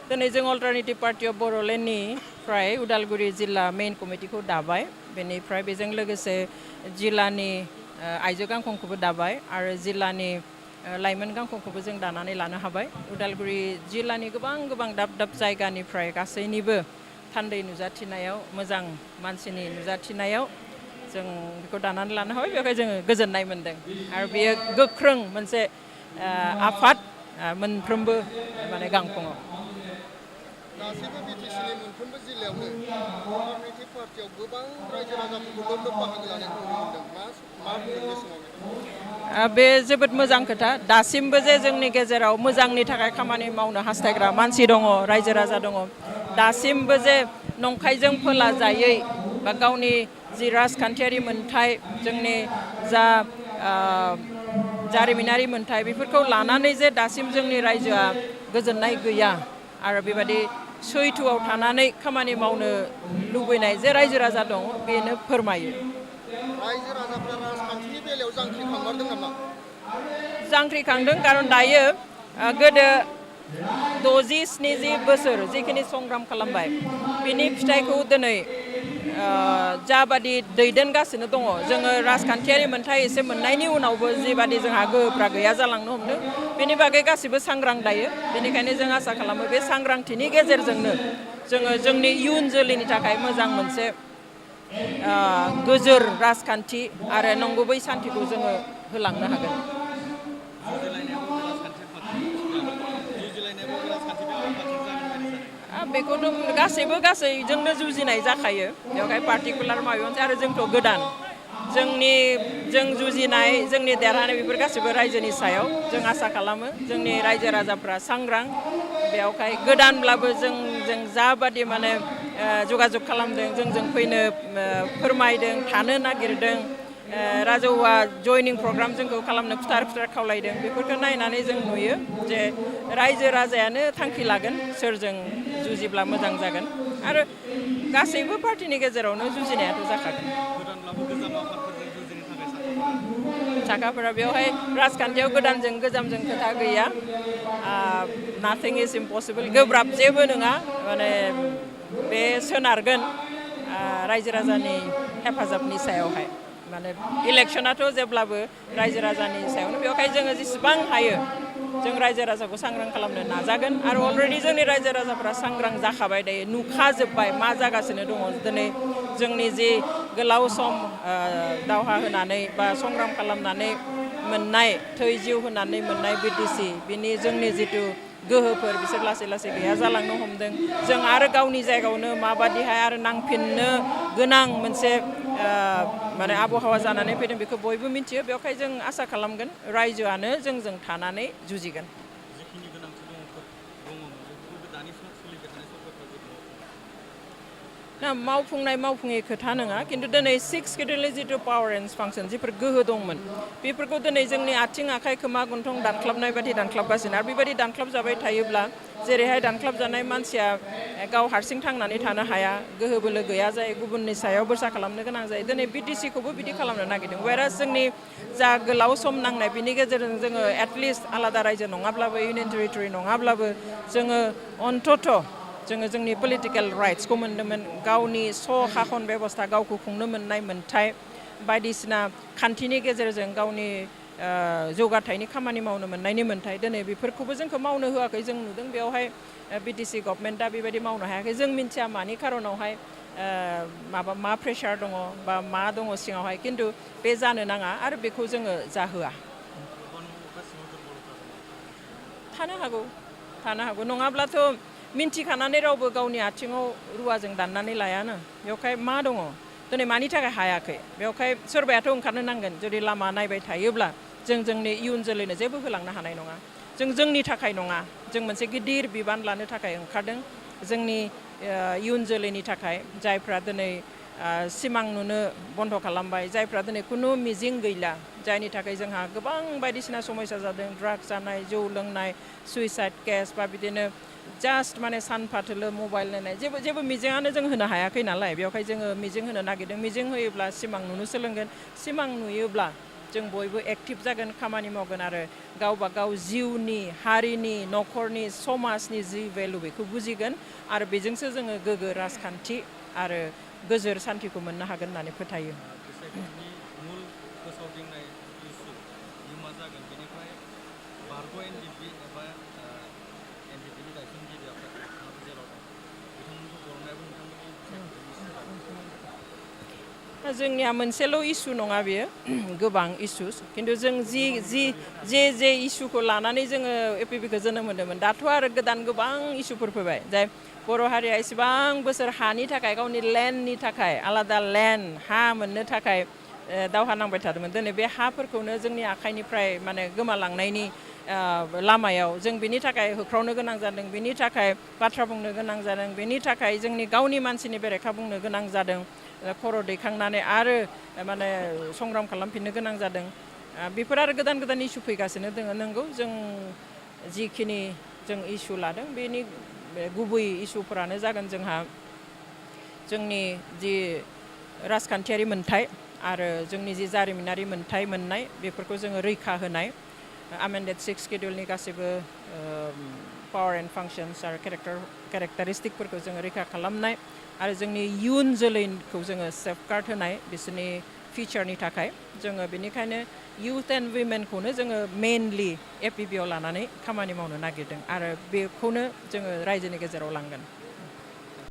दिनै जों alternative party of बड'लेण्डनिफ्राय Udalguri जिल्ला मेइन कमिटिखौ दाबाय बेनिफ्राय बेजों लोगोसे जिल्लानि आइजो गांखंखौबो दाबाय आरो जिल्लानि लाइमोन गांखंखौबो जों दानानै लानो हाबाय उदालगुरि जिल्लानि गोबां दाब दाब जायगानिफ्राय गासैनिबो थान्दै नुजाथिनायाव मोजां मानसिनि नुजाथिनायाव जों बेखौ दानानै लानो हाबाय बेवहाय जोङो गोजोननाय मोन्दों आरो बेयो गोख्रों मोनसे आफाद मोनफ्रोमबो माने गांखंआव गासैबो बिटिसिनि मोनफ्रोमबो जिल्लायावनो अल्टारनेटिभ पार्टियाव गोबां रायजो राजाफोरखौ लोब बाहागो लानायखौ नुनो मोन्दों मा बुंगोन बे समाव बे जोबोद मोजां खोथा दासिमबो जे जोंनि गेजेराव मोजांनि थाखाय खामानि मावनो हास्थायग्रा मानसि दङ रायजो राजा दङ दासिमबो जे नंखायजों फोलाजायै बा गावनि जि राजखान्थियारि मोन्थाय जोंनि जा जारिमिनारि मोन्थाय बेफोरखौ लानानै जे दासिम जोंनि रायजोआ गोजोननाय गैया आरो बेबादि सैथोआव थानानै खामानि मावनो लुबैनाय जे रायजो राजा दं बेनो फोरमायो रायजो राजाफ्रा राजखान्थिनि बेलायाव जांख्रिखांमारदों नामा जांख्रिखांदों खारन दायो गोदो 60-70 बोसोर जिखिनि संग्राम खालामबाय बिनि फिथाइखौ दिनै जाबादि दैदेनगासिनो दङ जोङो राजखान्थियारि मोन्थाय एसे मोननायनि उनावबो जिबादि जोंहा गोहोफ्रा गैया जालांनो हमदों बेनि बागै गासिबो सांग्रां दायो बेनिखायनो जों आसा खालामो बे सांग्रांथिनि गेजेरजोंनो जोङो जोंनि इयुन जोलैनि थाखाय मोजां मोनसे गोजोर राजखान्थि आरो नंगुबै सान्थिखौ जोङो होलांनो हागोन बेखौथ' गासैजोंनो जुजिनाय जाखायो बेवहाय पार्टिकुलार माबा मोनसे आरो जोंथ' गोदान जों जुजिनाय जोंनि देरहानाय बेफोर गासैबो रायजोनि सायाव जों आसा खालामो जोंनि रायजो राजाफ्रा सांग्रां बेवहाय गोदानब्लाबो जों जाबादि माने जगाजग खालामदों जों फैनो फोरमायदों थानो नागिरदों राजौआ जयनिं प्रग्राम जोंखौ खालामनो खुथार खावलायदों बेफोरखौ नायनानै जों नुयो जे रायजो राजायानो थांखि लागोन सोरजों जुजिब्ला मोजां जागोन आरो गासैबो पार्टिनि गेजेरावनो जुजिनायाथ' जाखागोन साखाफोरा बेवहाय राजखान्थियाव गोदानजों गोजामजों खोथा गैया नाथिं इज इम्पसिबल गोब्राब जेबो नङा माने बे सोनारगोन रायजो राजानि हेफाजाबनि सायावहाय माने इलेक्शनाथ' जेब्लाबो रायजो राजानि सायावनो बेवहाय जोङो जेसेबां हायो जों रायजो राजाखौ सांग्रां खालामनो नाजागोन आरो अलरेडि जोंनि रायजो राजाफ्रा सांग्रां जाखाबाय दायो नुखाजोब्बाय मा जागासिनो दङ दिनै जोंनि जि गोलाव सम दावहा होनानै बा संग्राम खालामनानै मोननाय थै जिउ होनानै मोननाय बिटिसि बिनि जोंनि जिथु गोहोफोर बिसोर लासै लासै गैया जालांनो हमदों जों आरो गावनि जायगायावनो माबादिहाय आरो नांफिननो गोनां मोनसे माने आबहावा जानानै फैदों बेखौ बयबो मिथियो बेवहाय जों आसा खालामगोन रायजोआनो जोंजों थानानै जुजिगोन ना मावफुङै खोथा नङा खिन्थु दिनै 6 केटेगरि जिथु पावार एन्ड फांसन जिफोर गोहो दंमोन बेफोरखौ दिनै जोंनि आथिं आखाइ खोमा गन्थं दानख्लाबनाय बादि दानख्लाबगासिनो आरो बेबायदि दानख्लाबजाबाय थायोब्ला जेरैहाय दानख्लाबजानाय मानसिया गाव हारसिं थांनानै थानो हाया गोहो बोलो गैया जायो गुबुननि सायाव बोरसा खालामनो गोनां जायो दिनै बिटिसिखौबो बिदि खालामनो नागिरदों वेरास जोंनि जा गोलाव सम नांनाय बिनि गेजेरजों जोङो एटलिस्ट आलादा रायजो नङाब्लाबो इउनियन टेरिटरि नङाब्लाबो जोङो अन्तत' जोङो जोंनि पलिटिकेल राइट्सखौ मोन्दोंमोन गावनि शासन बेबस्था गावखौ खुंनो मोननाय मोन्थाय बायदिसिना खान्थिनि गेजेरजों गावनि जौगाथायनि खामानि मावनो मोननायनि मोन्थाय दिनै बेफोरखौबो जोंखौ मावनो होआखै जों नुदों बेवहाय बिटिसि गभर्नमेन्टआ बेबायदि मावनो हायाखै जों मिन्थिया मानि खारनावहाय मा प्रेसार दङ बा मा दङ सिङावहाय खिन्थु बे जानो नाङा आरो बेखौ जोङो जाहोआ थानो हागौ नङाब्लाथ' मिन्थिखानानै रावबो गावनि आथिङाव रुवाजों दाननानै लायानो बेवहाय मा दङ दिनै मानि थाखाय हायाखै बेवहाय सोरबायाथ' ओंखारनो नांगोन जुदि लामा नायबाय थायोब्ला जों जोंनि इयुन जोलैनो जेबो होलांनो हानाय नङा जोंनि थाखाय नङा जों मोनसे गिदिर बिबान लानो थाखाय ओंखारदों जोंनि इयुन जोलैनि थाखाय जायफ्रा दिनै सिमां नुनो बन्द खालामबाय जायफ्रा दिनै खुनु मिजिं गैला जायनि थाखाय जोंहा गोबां बायदिसिना समस्या जादों ड्राग्स जानाय जौ लोंनाय सुइसाइड केस बा बिदिनो जास्ट माने सानफाथोलो मबाइल नायनाय जेबो मिजिङानो जों होनो हायाखै नालाय बेवहाय जोङो मिजिं होनो नागिरदों मिजिं होयोब्ला सिमां नुनो सोलोंगोन सिमां नुयोब्ला जों बयबो एक्टिभ जागोन खामानि मावगोन आरो गावबा गाव जिउनि हारिनि न'खरनि समाजनि जि भेलु बेखौ बुजिगोन आरो बेजोंसो जोङो गोग्गो राजखान्थि आरो गोजोर सान्थिखौ मोननो हागोन होननानै फोथायो। बिसायख'थिनि मुल फोसावदिंनाय इसु बे मा जागोन बेनिफ्राय बारग' एनडिपि एबा एनडिपिनि गायसनगिरि आफाद बिथाङाबो जेराव दं बिथांमोनखौ बर'नायाबो नोंथांमोननि बिसायख'थिनि इस्यु जागोन। जोंनिया मोनसेल' इसु नङा बेयो गोबां इसुस खिन्थु जों जे इसुखौ लानानै जोङो एपिपिखौ जोनोम होदोंमोन दाथ' आरो गोदान गोबां इसुफोर फैबाय जाय बर' हारिया एसेबां बोसोर हानि थाखाय गावनि लेन्डनि थाखाय आलादा लेन्ड हा मोननो थाखाय दावहा नांबाय थादोंमोन दिनै बे हाफोरखौनो जोंनि आखाइनिफ्राय माने गोमालांनायनि लामायाव जों बिनि थाखाय होख्रावनो गोनां जादों बिनि थाखाय बाथ्रा बुंनो गोनां जादों बिनि थाखाय जोंनि गावनि मानसिनि बेरेखा बुंनो गोनां जादों खर' दैखांनानै आरो माने संग्राम खालामफिननो गोनां जादों बेफोर आरो गोदान गोदान इसु फैगासिनो दङ नंगौ जों जिखिनि जों इसु लादों बेनि गुबै इसुफोरानो जागोन जोंहा जोंनि जि राजखान्थियारि मोन्थाय आरो जोंनि जि जारिमिनारि मोन्थाय मोननाय बेफोरखौ जोङो रैखा होनाय आमेन्डेड 6 स्केड्युलनि गासैबो पावार एन्ड फांसन्स आरो केरेक्टारिस्टिकफोरखौ जोङो रैखा खालामनाय आरो जोंनि इयुन जोलैखौ जोङो सेफगार्ड होनाय बिसोरनि फिउचारनि थाखाय जोङो बेनिखायनो इउथ एन्ड उइमेनखौनो जोङो मेइनलि एपिपिआव लानानै खामानि मावनो नागिरदों आरो बेखौनो जोङो रायजोनि गेजेराव लांगोन।